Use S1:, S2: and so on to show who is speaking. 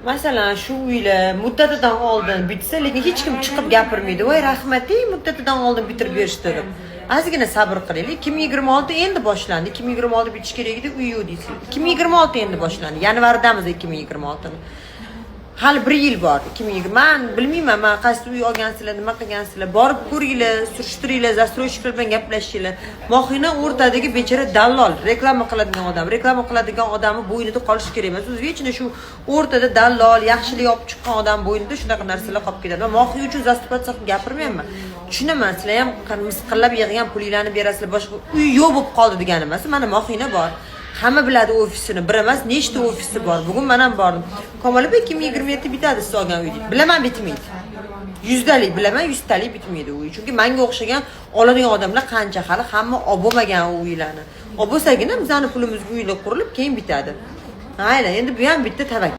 S1: Masalan, shu uylar muddatidan oldin bitsa, lekin hech kim chiqib gapirmaydi: "Voy, rahmat, ey, muddatidan oldin bitirib berishdi", deb. Ozgina sabr qilaylik. 2026 endi boshlandi. 2026 bitishi kerak edi, uy yo'q deysiz. 2026 endi boshlandi, yanvardamiz 2026ni, hali bir yil bor. 2020, man bilmayman, man qaysi uy olgansizlar, nima qilgansizlar, borib ko'ringlar, surishtiringlar, застройщик lar bilan gaplashinglar. Mohina o'rtadagi bechora dallol, reklama qiladigan odam, reklama qiladigan odamni bo'ynida qolishi kerak emas o'zi. Вечно shu o'rtada dallol, yaxshilik olib chiqqan odam bo'ynida shunaqa narsalar qolib ketadi. Man Mohi uchun заступаться qilib gapirmayapman, tushunaman, sizlar ham misqillab yig'gan pulinglarni berasizlar, boshqa uy yo'q bo'lib qoldi degani emas. Mana, Mohina bor, hamma biladi ofisini, bir emas, nechta ofisi bor. Bugun man ham bordim. "Kamola opa, 2027 bitadi siz olgan uy", deydi. Bilaman, bitmaydi, yuzdalik bilaman, yuztalik bitmaydi uy, chunki manga o'xshagan oladigan odamlar qancha, hali hamma olib bo'lmagan u uylarni. Olib bo'lsagina, bizani pulimizga uylar qurilib, keyin bitadi. Mayli, endi bu ham bitta tavakkal.